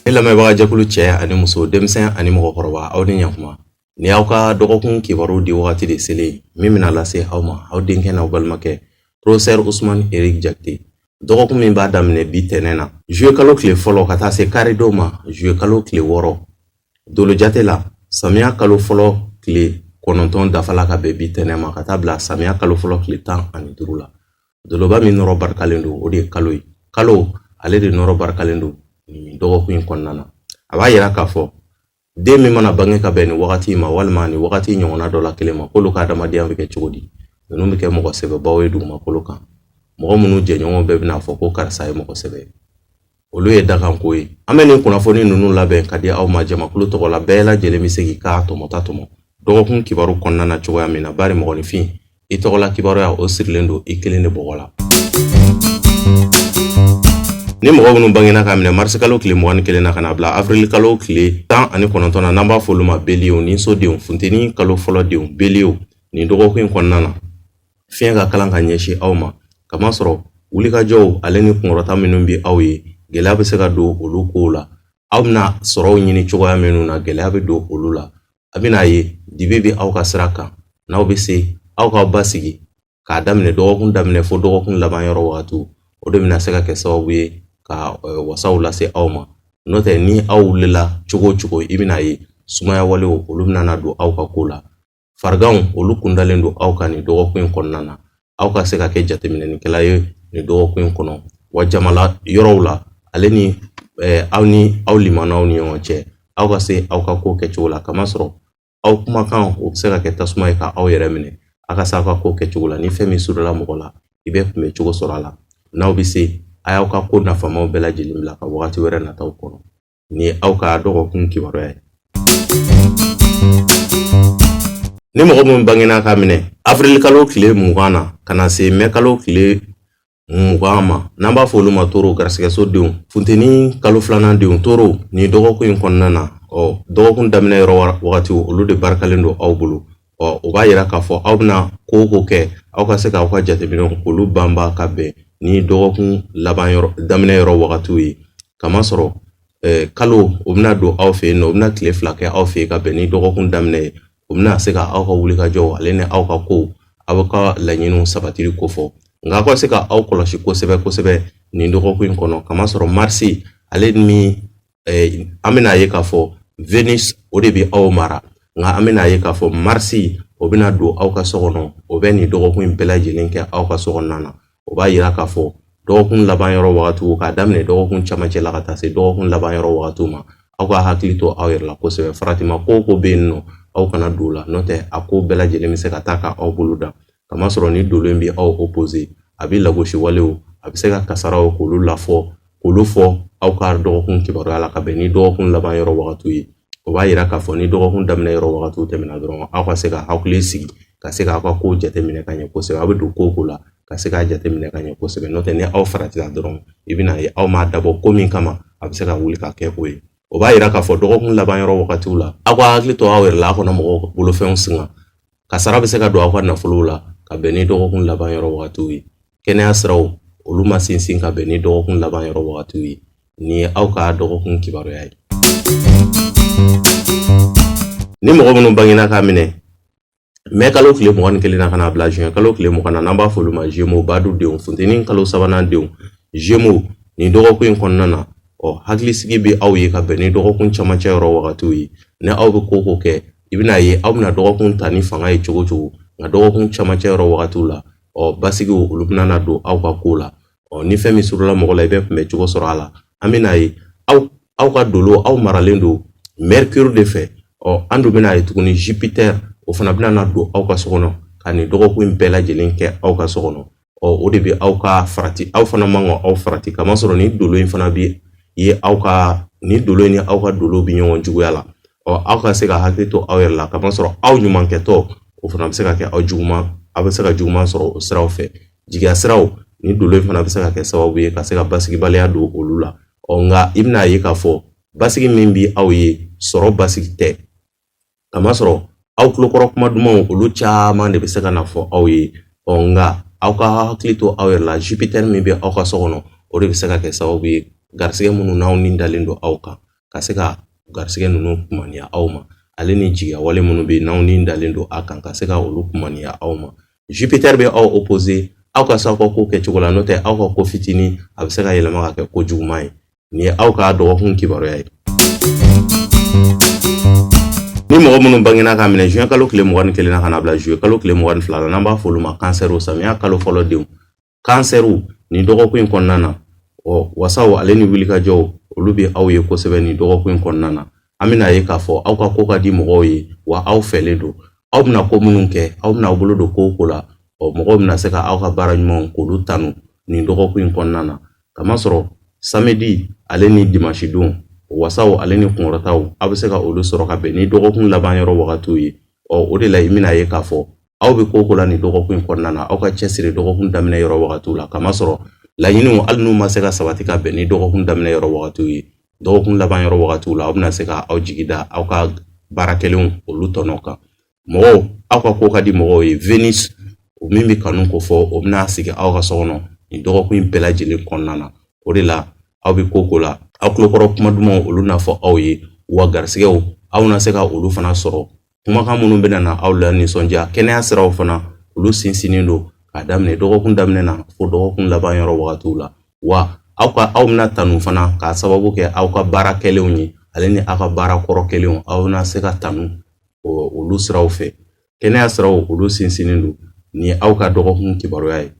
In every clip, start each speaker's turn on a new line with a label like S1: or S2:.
S1: Ne lamɛnbagajɛkulu, cɛ ani muso, denmisɛn ani mɔgɔkɔrɔba, aw ni ɲakuma. Ni aw ka dɔgɔkun kibaru di wagati de selen, min bɛna lase aw ma, aw denkɛ n'aw balimakɛ, Professeur Ousmane Eric Jakite. Dɔgɔkun min b'a daminɛ bi tɛnɛn na, juillet kalo tile 1 ka taa se karidon ma, juillet kalo tile 6, dolojate la, samiya kalo fɔlɔ tile 9 dafala ka bɛn bi tɛnɛn ma ka taa bila samiya kalo fɔlɔ tile 15 la. Doloba min nɔrɔ barikalen don, o de ye kalo ye. Kalo ale de nɔrɔ barikalen don nin dɔgɔkun in kɔnɔna na. A b'a yira k'a fɔ den min mana bange ka bɛn nin wagati ma walima nin wagati ɲɔgɔnna dɔ la kelen ma, k'olu ka adamadenya bɛ kɛ cogo di? Ninnu bɛ kɛ mɔgɔ sɛbɛbaw ye dugumakolo kan, mɔgɔ minnu jɛɲɔgɔnw bɛɛ bɛna fɔ ko karisa ye mɔgɔ sɛbɛ ye. Olu ye dakanko ye. An bɛ nin kunnafoni ninnu labɛn ka di aw ma jamakulu tɔgɔ la. Bɛɛ lajɛlen bɛ se k'i ka tɔmɔta tɔmɔ dɔgɔkun kibaru kɔnɔna na cogoya min na, bari mɔgɔninfin, i tɔgɔla kibaruya, o sirilen don i kelen de bɔgɔ la. Ni mɔgɔ minnu bangena k'a minɛ marisikalo tile 21 na ka na bila avril kalo tile 19 na, n'an b'a fɔ olu ma beliyew ni sodenw, funteni kalo fɔlɔ denw, beliyew, nin dɔgɔkun in kɔnɔna na, fiɲɛ ka kalan ka ɲɛsin aw ma, kamasɔrɔ wulikajɔw ale ni kunkɔrɔta minnu bɛ aw ye, gɛlɛya bɛ se ka don olu kow la. Aw bɛna sɔrɔw ɲini cogoya minnu na, gɛlɛya bɛ don olu la. A bɛna ye dibi bɛ aw ka sira kan. N'aw bɛ se, aw k'aw basigi k'a daminɛ dɔgɔkun daminɛ fo dɔgɔkun laban yɔrɔ wagatiw, o de bɛna se ka kɛ sababu ye ka wasaw lase aw ma. N'o tɛ, ni aw wulila cogo o cogo, i bɛna ye sumaya walew, olu bɛna na don aw ka ko la. Fariganw, olu kundalen don aw kan nin dɔgɔkun in kɔnɔna na. Aw ka se ka kɛ jateminɛnikɛla ye nin dɔgɔkun in kɔnɔ wa jamala yɔrɔw la, ale ni aw ni aw limanaw ni ɲɔgɔn cɛ, aw ka se aw ka ko kɛcogo la, kamasɔrɔ aw kumakan, o bɛ se ka kɛ tasuma ye ka aw yɛrɛ minɛ. Aw ka se aw ka ko kɛcogo la. Ni fɛn min surula mɔgɔ la, i bɛ kunbɛ cogo sɔrɔ a la. N'aw bɛ se, a y'aw ka ko nafamaw bɛɛ lajɛlen bila ka wagati wɛrɛ nataw kɔnɔ. Nin ye aw ka dɔgɔkun kibaruya ye. Ni mɔgɔ min bangena k'a minɛ avril kalo tile 20 na ka na se mɛ kalo tile 20 ma, n'an b'a fɔ olu ma toro, garisigɛso denw, funteni kalo filanan denw, toro, nin dɔgɔkun in kɔnɔna na, ɔ dɔgɔkun daminɛ yɔrɔ wagatiw, olu de barikalen don aw bolo. Ɔ o b'a yira k'a fɔ aw bɛna ko o ko kɛ, aw ka se k'aw ka jateminɛw k'olu banba ka bɛn ni dɔgɔkun laban yɔrɔ daminɛ yɔrɔ wagatiw ye, kamasɔrɔ kalo o bɛna don aw fɛ yen nɔ, o bɛna tile 2 kɛ aw fɛ yen ka bɛn ni dɔgɔkun daminɛ ye. O bɛna se ka aw ka wulikajɔw ale ni aw ka kow, aw ka laɲiniw sabatili kofɔ. Nka aw ka se ka aw kɔlɔsi kosɛbɛ kosɛbɛ nin dɔgɔkun in kɔnɔ, kamasɔrɔ marisi ale ni an bɛna ye k'a fɔ Venus, o de bɛ aw mara. Nka an bɛna ye k'a fɔ marisi, o bɛna don aw ka so kɔnɔ. O bɛ nin dɔgɔkun in bɛɛ lajɛlen kɛ aw ka so kɔnɔna na. O b'a yira k'a fɔ dɔgɔkun laban yɔrɔ wagatiw, k'a daminɛ dɔgɔkun camancɛ la ka taa se dɔgɔkun laban yɔrɔ wagatiw ma, aw ka hakili to aw yɛrɛ la kosɛbɛ. Faratima ko o ko bɛ yen nɔ, aw kana don o la, n'o tɛ a ko bɛɛ lajɛlen bɛ se ka taa ka aw bolo dan, kamasɔrɔ ni dolo in bɛ aw opposé. A bɛ lagosi walew, a bɛ se ka kasaraw k'olu lafɔ, k'olu fɔ aw ka dɔgɔkun kibaruya la ka bɛn ni dɔgɔkun laban yɔrɔ wagatiw ye. O b'a yira k'a fɔ ni dɔgɔkun daminɛ yɔrɔ wagatiw tɛmɛna dɔrɔn, aw ka se ka hakili sigi, ka se k'aw ka kow jateminɛ ka ɲɛ kosɛbɛ. Aw bɛ don ko o ko la, ka se k'a jateminɛ ka ɲɛ kosɛbɛ. N'o tɛ, ni aw faratila dɔrɔn, i bɛna ye aw m'a dabɔ ko min kama, a bɛ se ka wuli ka kɛ o ye. O b'a yira k'a fɔ dɔgɔkun laban yɔrɔ wagatiw la, aw ka hakili to aw yɛrɛ la, aw kana mɔgɔw bolofɛnw singa. Kasara bɛ se ka don aw ka nafolow la ka bɛn ni dɔgɔkun laban yɔrɔ wagatiw ye. Kɛnɛya siraw, olu ma sinsin ka bɛn ni dɔgɔkun laban yɔrɔ wagatiw ye. Nin ye aw ka dɔgɔkun kibaruya ye. Ni mɔgɔ minnu bangena k'a minɛ mɛ kalo tile 21 na ka na bila juin kalo tile 20 na, n'an b'a fɔ olu ma Gémeaux, badu denw, funteni kalo sabanan denw, Gémeaux, nin dɔgɔkun in kɔnɔna na, ɔ hakilisigi bɛ aw ye ka bɛn ni dɔgɔkun camancɛ yɔrɔ wagatiw ye. Ni aw bɛ ko o ko kɛ, i bɛna ye aw bɛna dɔgɔkun ta ni fanga ye cogo cogo, nka dɔgɔkun camancɛ yɔrɔ wagatiw la, ɔ basigiw, olu bɛna na don aw ka ko la. Ɔ ni fɛn min surula mɔgɔ la, i bɛ kunbɛ cogo sɔrɔ a la. An bɛna ye aw ka dolo, aw maralen don Mercure de fɛ. Ɔ an dun bɛna ye tuguni, Jupiter, o fana bɛna na don aw ka so kɔnɔ ka nin dɔgɔkun in bɛɛ lajɛlen kɛ aw ka so kɔnɔ. Ɔ o de bɛ aw ka farati, aw fana man ka aw farati, kamasɔrɔ ni dolo in fana bɛ ye aw ka ni dolo in ni aw ka dolo bɛ ɲɔgɔn juguya la. Ɔ aw ka se ka hakili to aw yɛrɛ la, kamasɔrɔ aw ɲumankɛtɔ, o fana bɛ se ka kɛ aw juguman, aw bɛ se ka juguman sɔrɔ o siraw fɛ. Jigiya siraw ni dolo in fana bɛ se ka kɛ sababu ye ka se ka basigibaliya don olu la. Ɔ nka i bɛna ye k'a fɔ basigi min bɛ aw ye, sɔrɔ basigi tɛ, kamasɔrɔ aw tulokɔrɔ kuma dumanw, olu caman de bɛ se ka na fɔ aw ye. Ɔ nka aw ka hakili to aw yɛrɛ la, Jupiter min bɛ aw ka so kɔnɔ, o de bɛ se ka kɛ sababu ye, garisɛgɛ minnu n'aw ni dalen don aw kan. ka se ka garisɛgɛ ninnu kumaniya aw ma, ale ni jigiya wale minnu bɛ yen n'aw ni dalen don a kan, ka se ka olu kumaniya aw ma. Jupiter bɛ aw opposé, aw ka se aw ka ko kɛcogo la, n'o tɛ aw ka ko fitinin a bɛ se ka yɛlɛma ka kɛ ko juguman ye. Nin ye aw ka dɔgɔkun kibaruya ye. Ni mɔgɔ minnu bangena ka minɛ juin kalo tile 21 na ka na bila juillet kalo tile 22 la, n'an b'a fɔ olu ma kansɛriw, samiya kalo fɔlɔ denw, kansɛriw, nin dɔgɔkun in kɔnɔna na, ɔ wasaw ale ni wulikajɔw olu bɛ aw ye kosɛbɛ nin dɔgɔkun in kɔnɔna na. An bɛna ye k'a fɔ aw ka ko ka di mɔgɔw ye, wa aw fɛlen don. Aw bɛna ko minnu kɛ, aw bɛna aw bolo don ko o ko la, ɔ mɔgɔw bɛna se ka aw ka baara ɲumanw k'olu tanu nin dɔgɔkun in kɔnɔna na. Kamasɔrɔ samedi ale ni dimanche don, wasaw ale ni kunkɔrɔtaw, aw bɛ se ka olu sɔrɔ ka bɛn ni dɔgɔkun laban yɔrɔ wagatiw ye. Ɔ o de la i bɛna ye k'a fɔ aw bɛ ko o ko la nin dɔgɔkun in kɔnɔna na, aw ka cɛsiri dɔgɔkun daminɛ yɔrɔ wagatiw la, kamasɔrɔ laɲiniw, hali n'u ma se ka sabati ka bɛn ni dɔgɔkun daminɛ yɔrɔ wagatiw ye, dɔgɔkun laban yɔrɔ wagatiw la, aw bɛna se ka aw jigi da aw ka baara kɛlenw olu tɔnɔ kan. Mɔgɔw, aw ka ko ka di mɔgɔw ye. Venus, o min bɛ kanu ko fɔ, o bɛna sigi aw ka so kɔnɔ nin dɔgɔkun in bɛɛ lajɛlen kɔnɔna na. O de la aw bɛ ko ko la, aw tulokɔrɔ kuma dumanw olu na fɔ aw ye, wa garisɛgɛw aw na se ka olu fana sɔrɔ, kumakan minnu bɛna na aw la nisɔndiya. Kɛnɛya siraw fana olu sinsinnen don k'a daminɛ dɔgɔkun daminɛ na fo dɔgɔkun laban yɔrɔ wagatiw la. Wa aw ka aw bɛna tanu fana k'a sababu kɛ aw ka baara kɛlenw ye, ale ni aw ka baara kɔrɔ kɛlenw, aw bɛna se ka tanu olu siraw fɛ. Kɛnɛya siraw olu sinsinnen don. Nin ye aw ka dɔgɔkun kibaruya ye.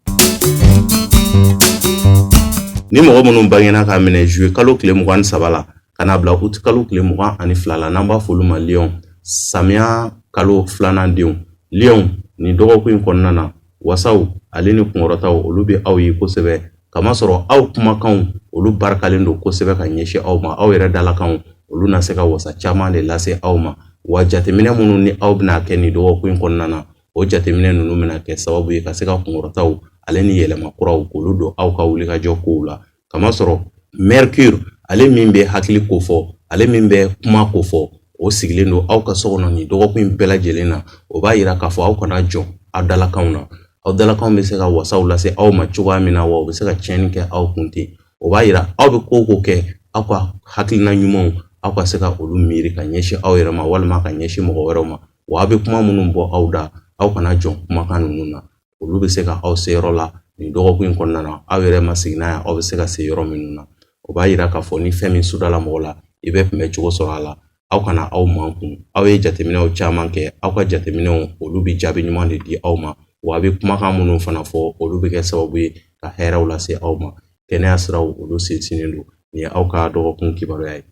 S1: Ni mɔgɔ minnu bangena k'a minɛ juillet kalo tile 23 la ka n'a bila août kalo tile 22 la, n'an b'a fɔ olu ma lion, samiya kalo filanan denw, lion, nin dɔgɔkun in kɔnɔna na, wasaw ale ni kunkɔrɔtaw olu bɛ aw ye kosɛbɛ, kamasɔrɔ aw kumakanw olu barikalen don kosɛbɛ ka ɲɛsin aw ma. Aw yɛrɛ dalakanw olu na se ka wasa caman de lase aw ma. Wa jateminɛ minnu ni aw bɛna kɛ nin dɔgɔkun in kɔnɔna na, o jateminɛ ninnu bɛna kɛ sababu ye ka se ka kunkɔrɔtaw ale ni yɛlɛma kuraw k'olu don aw ka wulikajɔ kow la. Kamasɔrɔ Mercure, ale min bɛ hakili ko fɔ, ale min bɛ kuma ko fɔ, o sigilen don aw ka so kɔnɔ nin dɔgɔkun in bɛɛ lajɛlen na. O b'a yira k'a fɔ aw kana jɔ aw dalakanw na. Aw dalakanw bɛ se ka wasaw lase aw ma cogoya min na, wa u bɛ se ka tiɲɛni kɛ aw kun ten. O b'a yira aw bɛ ko o ko kɛ, aw ka hakilina ɲumanw, aw ka se ka olu miiri ka ɲɛsin aw yɛrɛ ma walima ka ɲɛsin mɔgɔ wɛrɛw ma. Wa aw bɛ kuma minnu bɔ aw da, aw kana jɔn kumakan ninnu na. Olu bɛ se ka aw se yɔrɔ la nin dɔgɔkun in kɔnɔna na, aw yɛrɛ ma sigi n'a ye aw bɛ se ka se yɔrɔ minnu na. O b'a yira k'a fɔ ni fɛn min sudala mɔgɔ la, i bɛ kunbɛ cogo sɔrɔ a la. Aw kana aw mankun. Aw ye jateminɛw caman kɛ, aw ka jateminɛw olu bɛ jaabi ɲuman de di aw ma, wa a bɛ kumakan minnu fana fɔ, olu bɛ kɛ sababu ye ka hɛrɛw lase aw ma. Kɛnɛya siraw olu sinsinnen don. Nin ye aw ka dɔgɔkun kibaruya ye.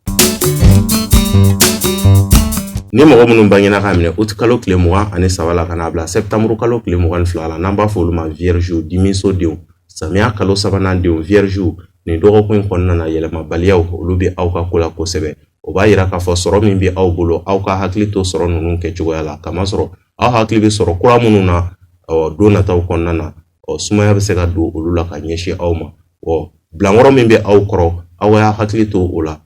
S1: Ni mɔgɔ minnu bangena k'a minɛ uti kalo tile 23 la ka n'a bila sɛptanburu kalo tile 22 la, n'an b'a fɔ olu ma vierge, dimiso denw, samiya kalo sabanan denw, vierge, nin dɔgɔkun in kɔnɔna na, yɛlɛmabaliyaw olu bɛ aw ka ko la kosɛbɛ. O b'a yira k'a fɔ sɔrɔ min bɛ aw bolo, aw ka hakili to sɔrɔ ninnu kɛcogoya la, kamasɔrɔ aw hakili bɛ sɔrɔ kura minnu na don nataw kɔnɔna na, ɔ sumaya bɛ se ka don olu la ka ɲɛsin aw ma. Ɔ bilankɔrɔ min bɛ aw kɔrɔ, aw y'a hakili to o la.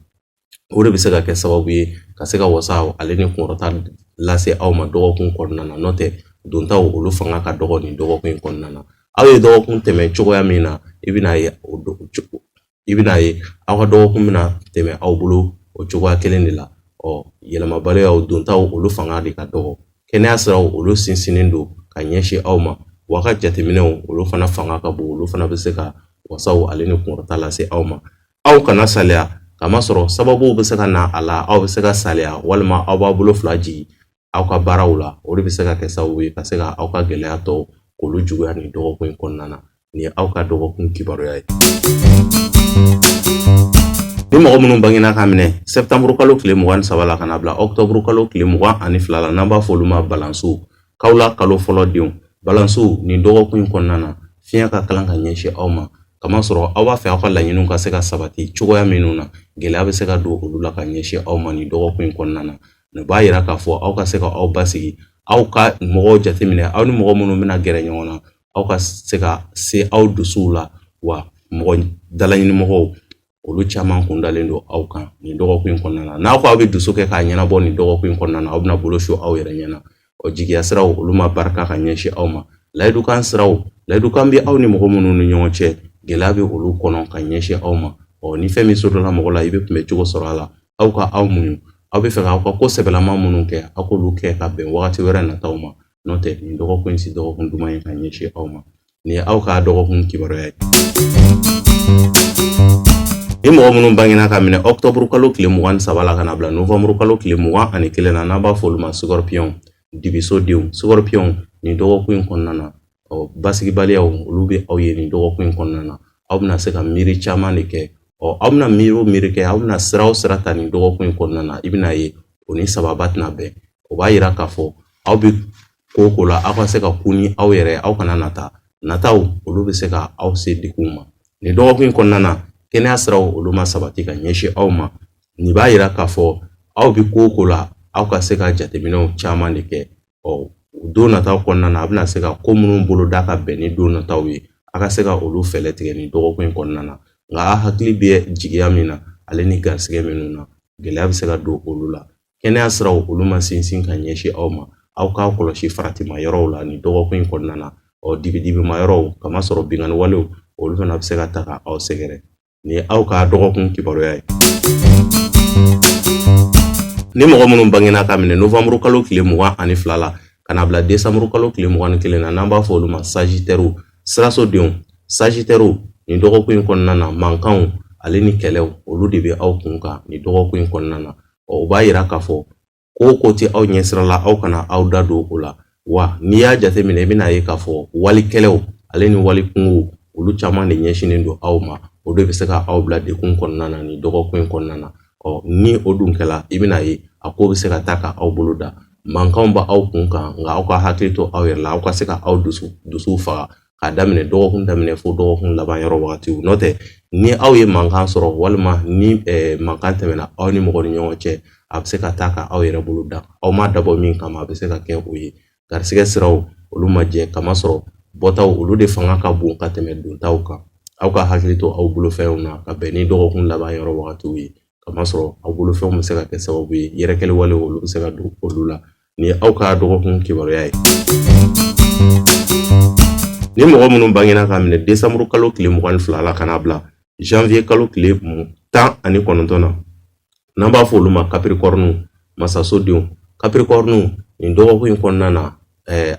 S1: O de bɛ se ka kɛ sababu ye ka se ka wasa ale ni kunkɔrɔta lase aw ma dɔgɔkun kɔnɔna na. N'o tɛ, dontaw olu fanga ka dɔgɔ nin dɔgɔkun in kɔnɔna na. Aw ye dɔgɔkun tɛmɛ cogoya min na, i bɛna ye aw ka dɔgɔkun bɛna tɛmɛ aw bolo o cogoya kelen de la. Ɔ yɛlɛmabaliyaw, dontaw olu fanga de ka dɔgɔ. Kɛnɛya siraw olu sinsinnen don ka ɲɛsin aw ma, wa ka jateminɛw olu fana fanga ka bon, olu fana bɛ se ka wasaw ale ni kunkɔrɔta lase aw ma. Aw kana saliya, kamasɔrɔ sababuw bɛ se ka na a la, aw bɛ se ka saliya walima aw b'a bolo fila jigin aw ka baaraw la. O de bɛ se ka kɛ sababu ye ka se ka aw ka gɛlɛya tɔw k'olu juguya nin dɔgɔkun in kɔnɔna na. Nin ye aw ka dɔgɔkun kibaruya ye. Ni mɔgɔ minnu bangena k'a minɛ sɛptanburu kalo tile 23 la ka na bila ɔkutɔburu kalo tile 22 la, n'an b'a fɔ olu ma balansiw, kawula kalo fɔlɔ denw, balansiw, nin dɔgɔkun in kɔnɔna na, fiɲɛ ka kalan ka ɲɛsin aw ma, kamasɔrɔ aw b'a fɛ aw ka laɲiniw ka se ka sabati cogoya minnu na, gɛlɛya bɛ se ka don olu la ka ɲɛsin aw ma nin dɔgɔkun in kɔnɔna na. Nin b'a yira k'a fɔ aw ka se ka aw basigi, aw ka mɔgɔw jateminɛ, aw ni mɔgɔ minnu bɛna gɛrɛ ɲɔgɔn na, aw ka se ka se aw dusuw la. Wa mɔgɔ dalaɲini mɔgɔw olu caman kun dalen don aw kan nin dɔgɔkun in kɔnɔna na. N'aw ko aw bɛ dusu kɛ k'a ɲɛnabɔ nin dɔgɔkun in kɔnɔna na, aw bɛna bolo su aw yɛrɛ ɲɛna. O jigiya siraw olu ma barika ka ɲɛsin aw ma. Layidukan siraw, layidukan bɛ aw ni mɔgɔ minnu ni ɲɔgɔn cɛ, gɛlɛya bɛ olu kɔnɔ ka ɲɛsin aw ma. Ɔ ni fɛn min sɔrɔla mɔgɔ la, i bɛ kunbɛ cogo sɔrɔ a la. Aw ka aw muɲu, aw bɛ fɛ k'aw ka ko sɛbɛlama minnu kɛ, aw k'olu kɛ ka bɛn wagati wɛrɛ nataw ma. N'o tɛ, nin dɔgɔkun in si dɔgɔkun duman ye ka ɲɛsin aw ma. Nin ye aw ka dɔgɔkun kibaruya ye. Ni mɔgɔ minnu bangena ka minɛ ɔkutɔburu kalo tile 23 la ka na bila novanburu kalo tile 21 na, n'an b'a fɔ olu ma scorpion, dibiso denw, scorpion, nin dɔgɔkun in kɔnɔna na, ɔ basigibaliyaw olu bɛ aw ye nin dɔgɔkun in kɔnɔna na. Aw bɛna se ka miiri caman de kɛ. Ɔ aw bɛna miiri o miiri kɛ, aw bɛna sira o sira ta nin dɔgɔkun in kɔnɔna na, i bɛna ye o ni sababa tɛna bɛn. O b'a yira k'a fɔ aw bɛ ko o ko la, aw ka se ka kun ni aw yɛrɛ, aw kana nata. Nataw olu bɛ se ka aw se degun ma nin dɔgɔkun in kɔnɔna na. Kɛnɛya siraw olu ma sabati ka ɲɛsin aw ma. Nin b'a yira k'a fɔ aw bɛ ko o ko la, aw ka se ka jateminɛw caman de kɛ. Ɔ don nataw kɔnɔna na, a bɛna se ka ko minnu boloda ka bɛn ni don nataw ye, a ka se ka olu fɛɛrɛ tigɛ nin dɔgɔkun in kɔnɔna na. Nka a hakili bɛ jigiya min na ale ni garisɛgɛ minnu na, gɛlɛya bɛ se ka don olu la. Kɛnɛya siraw olu ma sinsin ka ɲɛsin aw ma. Aw k'aw kɔlɔsi faratima yɔrɔw la nin dɔgɔkun in kɔnɔna na. Ɔ dibidibima yɔrɔw, kamasɔrɔ binkanni walew olu fana bɛ se ka ta ka aw sɛgɛrɛ. Nin ye aw ka dɔgɔkun kibaruya ye. Ni mɔgɔ minnu bangena ka minɛ novanburu kalo tile 22 la ka na bila desanburu kalo tile 21 na, n'an b'a fɔ olu ma sagitɛriw, siraso denw, sagitɛriw, nin dɔgɔkun in kɔnɔna na, mankanw ale ni kɛlɛw olu de bɛ aw kun kan nin dɔgɔkun in kɔnɔna na. Ɔ o b'a yira k'a fɔ ko o ko tɛ aw ɲɛsira la, aw kana aw da don o la. Wa n'i y'a jateminɛ, i bɛna ye k'a fɔ wali kɛlɛw ale ni wali kungow olu caman de ɲɛsinnen don aw ma. O de bɛ se ka aw bila degun kɔnɔna na nin dɔgɔkun in kɔnɔna na. Ɔ ni o dun kɛla, i bɛna ye a ko bɛ se ka taa ka aw bolo da. Mankanw bɛ aw kun kan, nka aw ka hakili to aw yɛrɛ la, aw ka se ka aw dusu faga k'a daminɛ dɔgɔkun daminɛ fo dɔgɔkun laban yɔrɔ wagatiw. N'o tɛ, ni aw ye mankan sɔrɔ walima ni mankan tɛmɛna aw ni mɔgɔ ni ɲɔgɔn cɛ, a bɛ se ka taa ka aw yɛrɛ bolo da. Aw ma dabɔ min kama, a bɛ se ka kɛ o ye. Garisigɛ siraw olu ma jɛ, kamasɔrɔ bɔtaw olu de fanga ka bon ka tɛmɛ dontaw kan. Aw ka hakili to aw bolofɛnw na ka bɛn ni dɔgɔkun laban yɔrɔ wagatiw ye, kamasɔrɔ aw bolofɛnw bɛ se ka kɛ sababu ye yɛrɛkɛli walew olu bɛ se ka don olu la. Nin ye aw ka dɔgɔkun kibaruya ye. Ni mɔgɔ minnu bangena ka minɛ desanburu kalo tile 22 la ka n'a bila janvier kalo tile 19 na, n'an b'a fɔ olu ma kapirikɔriniw, masaso denw, kapirikɔriniw, nin dɔgɔkun in kɔnɔna na,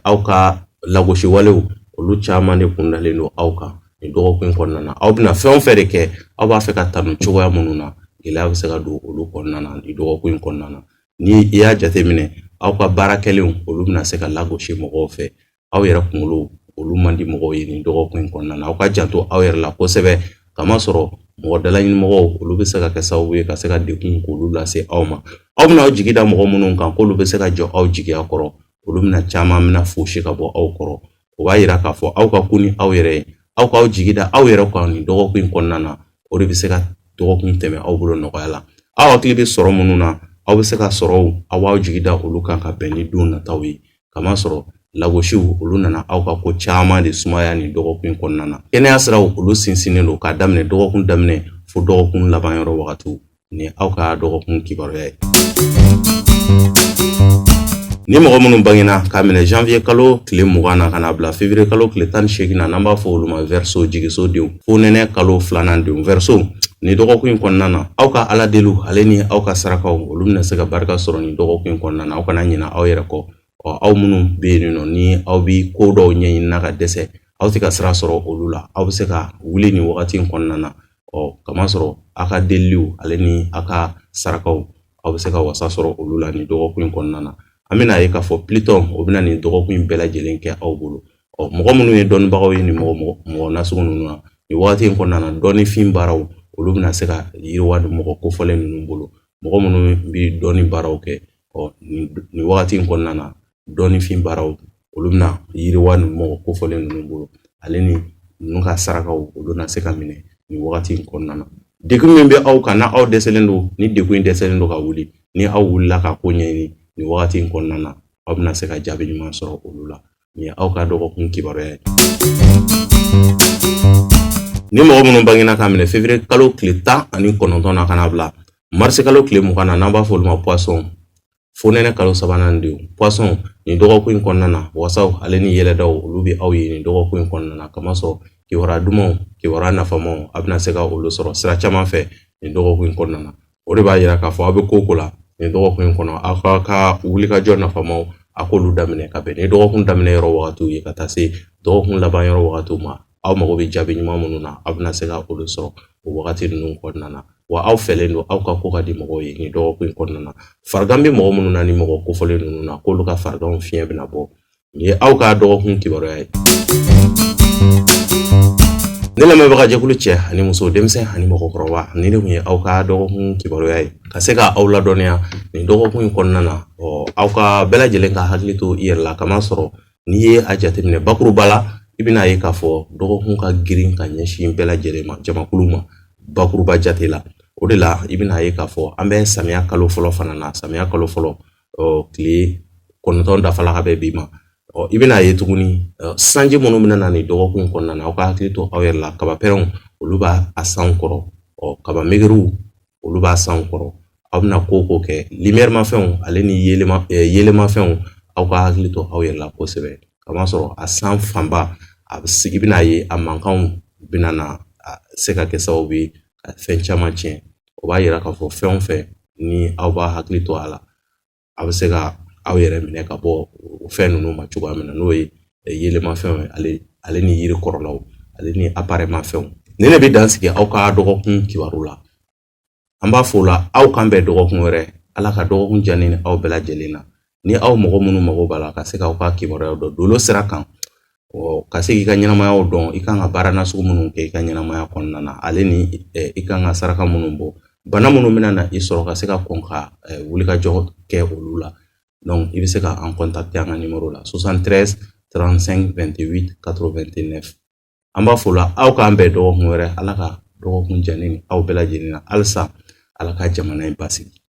S1: aw ka lagosi walew olu caman de kun dalen don aw kan nin dɔgɔkun in kɔnɔna na. Aw bɛna fɛn o fɛn de kɛ, aw b'a fɛ ka tanu cogoya minnu na, gɛlɛya bɛ se ka don olu kɔnɔna na nin dɔgɔkun in kɔnɔna na. Ni i y'a jateminɛ, aw ka baara kɛlenw olu bɛna se ka lagosi mɔgɔw fɛ. Aw yɛrɛ kunkolo olu man di mɔgɔw ye nin dɔgɔkun in kɔnɔna na. Aw ka janto aw yɛrɛ la kosɛbɛ, kamasɔrɔ mɔgɔ dalaɲinimɔgɔw olu bɛ se ka kɛ sababu ye ka se ka degun k'olu lase aw ma. Aw bɛna aw jigi da mɔgɔ minnu kan k'olu bɛ se ka jɔ aw jigiya kɔrɔ, olu bɛna caman bɛna fosi ka bɔ aw kɔrɔ. O b'a yira k'a fɔ aw ka kun ni aw yɛrɛ ye, aw k'aw jigi da aw yɛrɛ kan nin dɔgɔkun in kɔnɔna na. O de bɛ se ka dɔgɔkun tɛmɛ aw bolo nɔgɔya la. Aw hakili bɛ sɔrɔ minnu na, aw bɛ se ka sɔrɔw, aw b'aw jigi da olu kan ka bɛn ni don nataw ye, kamasɔrɔ lagosiw olu nana aw ka ko caman de sumaya nin dɔgɔkun in kɔnɔna na. Kɛnɛya siraw olu sinsinnen don k'a daminɛ dɔgɔkun daminɛ fo dɔgɔkun laban yɔrɔ wagatiw. Nin ye aw ka dɔgɔkun kibaruya ye. Ni mɔgɔ minnu bangena k'a minɛ janvier kalo tile 20 na ka n'a bila février kalo tile 18 na, n'an b'a fɔ olu ma verseau, jigiso denw, fonɛnɛ kalo filanan denw, verseau, nin dɔgɔkun in kɔnɔna na, aw ka ala deliw ale ni aw ka sarakaw olu bɛna se ka barika sɔrɔ nin dɔgɔkun in kɔnɔna na. Aw kana ɲina aw yɛrɛ kɔ. Ɔ aw minnu bɛ yen nɔ, ni aw bɛ ko dɔw ɲɛɲini na ka dɛsɛ, aw tɛ ka sira sɔrɔ olu la, aw bɛ se ka wuli nin wagati in kɔnɔna na. Ɔ kamasɔrɔ aw ka deliliw ale ni aw ka sarakaw, aw bɛ se ka wasa sɔrɔ olu la nin dɔgɔkun in kɔnɔna na. An bɛna ye k'a fɔ Pluton o bɛna nin dɔgɔkun in bɛɛ lajɛlen kɛ aw bolo. Ɔ mɔgɔ minnu ye dɔnnibagaw ye nin mɔgɔ nasugu ninnu na nin wagati in kɔnɔna na, dɔnnifin baaraw olu bɛna se ka yiriwa mɔgɔ kofɔlen ninnu bolo. Mɔgɔ minnu bɛ dɔnni baaraw kɛ, ɔ nin wagati in kɔnɔna na, dɔnnifin baaraw olu bɛna yiriwa nin mɔgɔ kofɔlen ninnu bolo, ale ni ninnu ka sarakaw olu na se ka minɛ nin wagati in kɔnɔna na. Degun min bɛ aw kan, na aw dɛsɛlen don, ni degun in dɛsɛlen don ka wuli, ni aw wulila ka ko ɲɛɲini nin wagati in kɔnɔna na, aw bɛna se ka jaabi ɲuman sɔrɔ olu la. Nin ye aw ka dɔgɔkun kibaruya ye. Ni mɔgɔ minnu bangena k'a minɛ février kalo tile 19 na ka n'a bila marisi kalo tile 20 na, n'an b'a fɔ olu ma poisson, fonɛnɛ kalo sabanan denw, poisson, nin dɔgɔkun in kɔnɔna na, wasaw ale ni yɛlɛdaw olu bɛ aw ye nin dɔgɔkun in kɔnɔna na, kamasɔrɔ kibaruya dumanw, kibaruya nafamaw, a bɛna se ka olu sɔrɔ sira caman fɛ nin dɔgɔkun in kɔnɔna na. O de b'a yira k'a fɔ aw bɛ ko o ko la nin dɔgɔkun in kɔnɔ, aw ka wulikajɔ nafamaw, a k'olu daminɛ ka bɛn ni dɔgɔkun daminɛ yɔrɔ wagatiw ye ka taa se dɔgɔkun laban yɔrɔ wagatiw ma. Aw mago bɛ jaabi ɲuman minnu na, aw bɛna se ka olu sɔrɔ o wagati ninnu kɔnɔna na. Wa aw fɛlen don, aw ka ko ka di mɔgɔw ye nin dɔgɔkun in kɔnɔna na. Farigan bɛ mɔgɔ minnu na, ni mɔgɔ kofɔlen ninnu na, k'olu ka fariganw fiɲɛ bɛna bɔ. Nin ye aw ka dɔgɔkun kibaruya ye. Ne lamɛnbaga jɛkulu, cɛ ani muso, denmisɛn ani mɔgɔkɔrɔba, nin de tun ye aw ka dɔgɔkun kibaruya ye, ka se ka aw ladɔnniya nin dɔgɔkun in kɔnɔna na. Ɔ, aw ka bɛɛ lajɛlen ka hakili to i yɛrɛ la, kamasɔrɔ n'i ye a jateminɛ bakuruba la, i bɛna ye k'a fɔ dɔgɔkun ka girin ka ɲɛsin bɛɛ lajɛlen ma, jamakulu ma, bakuruba jate la. O de la, i bɛna ye k'a fɔ an bɛ samiya kalo fɔlɔ fana na. Samiya kalo fɔlɔ, ɔ, tile 9 dafala ka bɛn bi ma. Ɔ, i bɛna ye tuguni, sanji minnu bɛna na nin dɔgɔkun in kɔnɔna na, aw ka hakili to aw yɛrɛ la. Kaba pɛrɛnw, olu b'a a sanw kɔrɔ. Ɔ, kaba megeriw, olu b'a sanw kɔrɔ. Aw bɛna ko o ko kɛ, lumière mafɛnw ale ni yeelemafɛnw, aw ka hakili to aw yɛrɛ la kosɛbɛ, kamasɔrɔ a san fanba a bɛ i bɛna ye a mankanw bɛna na se ka kɛ sababu ye ka fɛn caman tiɲɛ. O b'a yira k'a fɔ fɛn o fɛn ni aw b'a hakili to a la, a bɛ se ka aw yɛrɛ minɛ ka bɔ o fɛn ninnu ma cogoya min na, n'o ye yeelemafɛnw ye, ale ni yiri kɔrɔlaw, ale ni appareil mafɛnw. Nin de bɛ dan sigi aw ka dɔgɔkun kibaru la. An b'a fɔ o la, aw kan bɛn dɔgɔkun wɛrɛ. Ala ka dɔgɔkun diya ni aw bɛɛ lajɛlen na. Ni aw mɔgɔ minnu mago b'a la ka se k'aw ka kibaruyaw dɔn dolo sira kan, ka se k'i ka ɲɛnamayaw dɔn, i kan ka baara nasugu minnu kɛ i ka ɲɛnamaya kɔnɔna na, ale ni i kan ka saraka minnu bɔ, bana minnu bɛna na i sɔrɔ, ka se ka kɔn ka wulikajɔ kɛ olu la, donc i bɛ se ka an contacter an ka numéro la: 73 35 28 89. An b'a fɔ la, aw k'an bɛn dɔgɔkun wɛrɛ. Ala ka dɔgɔkun diya ni aw bɛɛ lajɛlen na. Halisa, Ala ka jamana in basigi.